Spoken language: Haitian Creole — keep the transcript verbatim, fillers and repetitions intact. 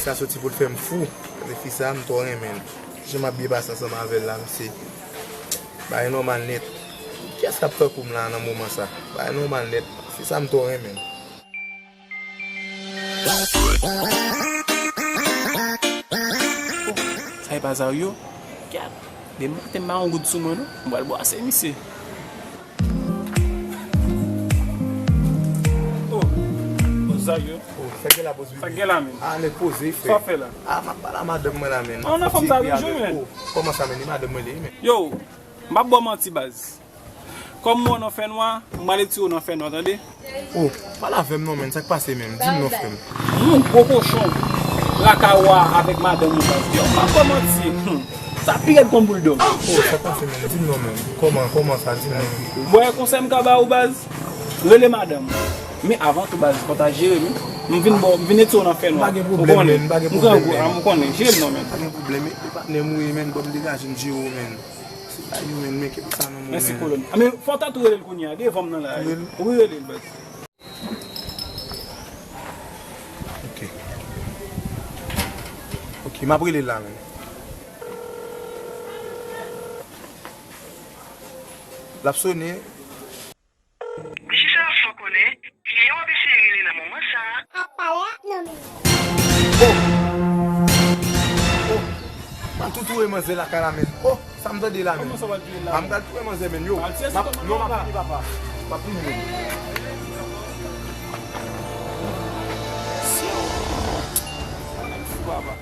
Ka soti pou l fè m fou. Gade fi sa, m twò renmen l. Jan m ap byen pase ansanm avè l la, mesye. Bagay nòmal nèt. Kiyès k ap tankou m la nan moman sa? Bagay nòmal nèt. Fi sa, m twò renmen l. Sa e pa Zario? Gad, demen maten m pa yon goud sou mwen non. M pral bwase misye. Oh, oh, Zario. Oh, sa gen la, boss Bibi? Sa gen la menm? Ah, nèg poze, frè. Sa w fè la? Ah, m ap pale a madanm mwen la, menm. Ah, nan fòm sa toujou, menm. Oh, kòman sa, menm? Li madanm mwen li, menm. Yo, m ap ba w manti, baz. Kòm m wè w nan fènwa, m pral retire w nan fènwa, tande? Oh, pale avè m non, menm. Sa k pase, menm? Di m non, frè m. Yon gwo kochon. Lakay ou a avèk madanm ou, baz. Yo, m ap ba w manti. Hmm. Sa pi rèd kon boul dòm. Oh, sa k pase, menm? Di m non, menm. Kòman, kòman sa? Di m non. Bon, e konsèy m ka ba ou, baz. Rele madanm. Men avan tou, baz, fò w ta jere m wi. M vin ba w, m vin retire w nan fènwa. Pa gen pwoblèm, menm. Pa gen pwoblèm, menm. M konnen, jere m non, menm. Pa gen pwoblèm, men e patnè m ou ye, menm. Ban m degaje m jere w, menm. Se pa yo menm, men kenbe sa nan men w, men. Mèsi, kolonèl. A, men fò w ta tou rele l kounye a, devan m nan la. Wi, rele l. Wi, rele l, baz. Ok. Ok, m ap rele l la, menm. L ap sonnen. Mesye sa ap fè w konnen, kilè w ap eseye rele nan moman sa a. Ap pale ak non men. Oh! Oh! M ap tou touye manzè lakay la, menm. Oh! Sa m tande la, menm? Kòman sa w ap touye l la, menm? A, m pral touye manzè, menm, yo. M ap, non, m ap vini, papa. M ap vini, menm. Fou, papa.